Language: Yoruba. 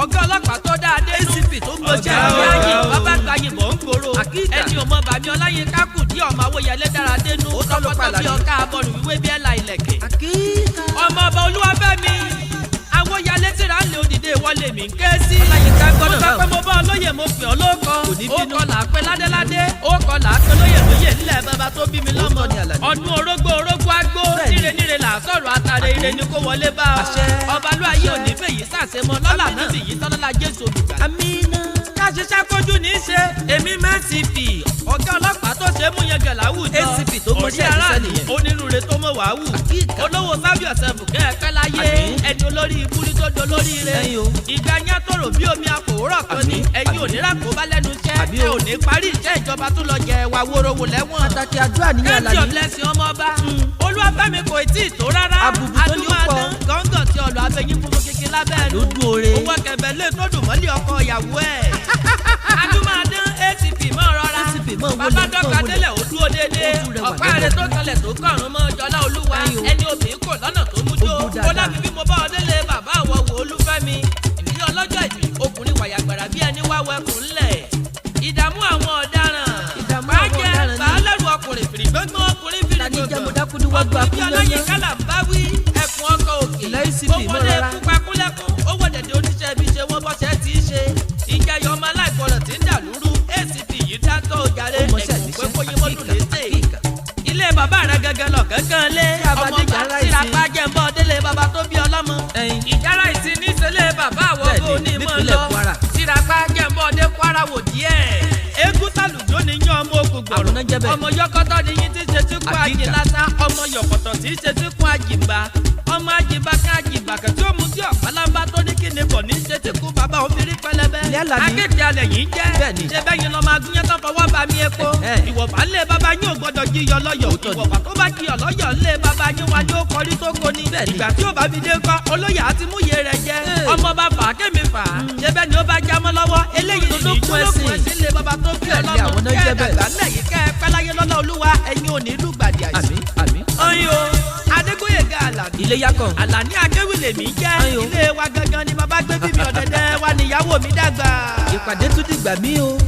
Ọ̀gá ọlọ́pàá tó dáa dé nù. ACP tó mọṣẹ́ Ọ̀gá yáyì. o. Bàbá gbayì mọ̀ ń gbòòrò. Àkíkà. Ẹni ò mọ bàmí Ọláyínká kù dí ọmọ Awóyẹlé dára dénú. Ó tọ́ ló Tọkọtọ pa bí Àlàní. ọ̀ká abọ́nù wíwé bí ẹ̀la ìlẹ̀kẹ̀. Àkíkà. Ọmọ ọba Olúwafẹ́mi Awóyẹlé tíra ń lé òdìdé wọlé mi ń ké sí. Ọláyínká Mo gbọ́dọ̀ sọ náà. pé mo bá olóyè, mo pè ọ́ lóko. Kò ní Ó bínú. kọ là á pé ládéládé, ó kọ là á pé lóyè lóyè ńlẹ̀ bàbá tó bí mi lọ́mọ. Òótọ́ ni, Àlàní. Ọdún orógbó orógbó agbó. Bẹ́ẹ̀ni. Níre níre là á sọ̀rọ̀ àtàrẹ, ire ni kó wọlé bá ọ. Àṣẹ. Ọba ló ayé òní fèyí sàṣemọ lọ́là Àmín. náà sì yí tọ́lọ́lá Jésù olùgbàlà. Amina. Ká ṣiṣẹ́ kójú ní í ṣe èmi mẹ́sìpì, ọ̀gá ọlọ́pàá tó ṣe é mú yẹn gẹ̀ láwùjọ. ACP tó mọṣẹ́ Ọ̀rẹ́ aráàlú ìṣiṣẹ́ nìyẹn. onírúure tó mọ̀ wá wù. Àkíkà. Olówó sábì ọ̀sẹ̀ fùkẹ́ ẹ̀pẹ́ láyé. Àmín. Ẹni olórí ibúrí tó dolórí rẹ̀. Ẹ̀yin o. Ìgbà yẹn tòrò bí omi àpòwúrọ̀ kan ni. Àmín. Ẹ̀yin ò ní rà kó bá lẹ́nu iṣẹ́. Àmín Ẹ o. ò ní parí iṣẹ́ ìjọba tó lọ jẹ ẹwà wórówó lẹ́wọ̀n. Pàtàkì àdúrà nìyẹn, Count your Àlàní. blessing, ọmọ ọba Olúwafẹ́mi kò tí ì tó rárá. Àbùkù tó ní ó pọ̀. Adúmáadán gọ́ngàn tí ọ̀lọ́ abẹ́yín funfun kékeré lábẹ́ ẹnu. Lójú oore. Owó kẹfẹ́ lè tó dùn mọ́lẹ̀ ọkọ ìyàwó ẹ̀. Adúmáadán ACP mọ́ rọra. ACP mọ́ wọlé, Bàbá mọ́ dọ́gba wọlé. délẹ̀, ó dúró déédéé. Ó tún rẹwà Ọ̀pá rẹ̀ tó kanlẹ̀ tó kọ̀run mọ́ jọlá olúwa. Ẹ̀yin o. Ẹni obìnrin kò lọ́nà tó mú jó. Ó dúró dáadáa. Ó lábí bí mo bá ọ délé bàbá àwọ̀ wò Olúfẹ́mi. Ìdílé ọlọ́jọ́ ìbí ọkùnrin wàyàgbàrà bí ẹni wá wẹkùn ńlẹ̀. Ìdààmú àwọn ọ̀daràn. Ìdààmú àwọn Bàjẹ́ ọ̀daràn ni. bàálẹ̀rù ọkùnrin fìrìgbọ́ngbọ́n ọkùnrin Tani jẹ́ mo fìrìgbọ̀ngbọ̀n. dákú níwájú Ọkùnrin bí akúnyányán. ọlọ́yin kálà ń bá wí. Ẹkùn ọkọ̀ òkè. Ilẹ̀ ACP Ó wọlé mọ́ rárá. pupa kúnlẹ́kún. Ó wọ dẹ̀dẹ̀ oníṣẹ́ ibi ṣe wọ́n bọ́ṣẹ́ tí í ṣe. Ìjẹyọ ọmọ aláìgbọràn tí ń dà lúrú. ACP yìí dátọ́ ojàre. Ó mọṣẹ́ Ẹ̀kún pé níṣẹ́. kó yín mọ́dún Àkíkà. létè. Àkíkà. Ilé bàbá rẹ gẹ́gẹ́ lọ gángan lé. Ṣé Abadéjà Ọmọ ńlá ìsìn? Tìrapá jẹ́ ń bọ́ délé bàbá tó bí ọlọ́mọ. Ẹyin. Ìjára ìsìn ní ìṣẹ̀lẹ̀ bàbá àwọ̀ Bẹ́ẹ̀ni, bó ní mọ́ nípínlẹ̀ lọ. Kwara. Tìrapá jẹ́ ń bọ́ dé Kwara wò díẹ̀. Eégún sàlùjó ni yán ọmọ ogun gbọ̀rọ̀. Àwọn náà jẹ́ bẹ́ẹ̀. Ọmọ yọkọ́tọ́ ni yín tí ṣe tí kú Àkíkà. àjìlásá. Ọmọ yọ̀kọ̀tọ̀ tí ṣe tí kú àjìbá. Ọmọ àjìbá ká àjìbá kan tí ó mu tí ọ̀pálábá tó ní kíni kò ní ṣe tí kú bàbá òun fi rí pẹlẹbẹ. Ilé Àlàní. Akéèké alẹ̀ yìí ń jẹ́. Bẹ́ẹ̀ni. Ṣé bẹ́yìn lọ́mọ agúnyán tán fọwọ́ bá mi epo. Ẹ̀hẹ́. Ìwọ̀fà ńlẹ̀ bàbá yín ò gbọ́dọ̀ jíyọ lọ́yọ̀. Òótọ́ ni. Ìwọ̀fà tó bá jíyọ lọ́yọ̀ ńlẹ̀ bàbá yín wá ní ó kọrí tó kọ ni. Bẹ́ẹ̀ni. Ìgbà tí ò bá fi dé ńkọ́, olóyè àti múyè rẹ̀ jẹ́. Ee. Ọmọ bá fà á kémi fà á. Ṣé bẹ́ẹ̀ ni ó bá jámọ́ lọ́wọ́? Eléyìí ní Olókun ìjólókun ẹ̀sìn. ẹ̀sìn lé bàbá tó bí Bẹ́ẹ̀ni, ọlọ́mọ. àwọn náà Kẹ́ ẹ jẹ́ bẹ́ẹ̀. dàgbà ńlẹ̀ yìí, kẹ́ ẹ pẹ́ láyé lọ́lá olúwa, ẹ̀yin ò ní lùgbàdì àìsàn. Àmín, àmín. Ọyìn o, Adégbóyèga Àlàní. Iléyá kan. Àlàní Akéwì lèmi jẹ́. Ọyìn o. Ilé wa gangan ni bàbá gbé bí mi, ọ̀dẹ̀dẹ̀ wa níyàwó mi dàgbà. Ìpàdé tún dìgbà mí o.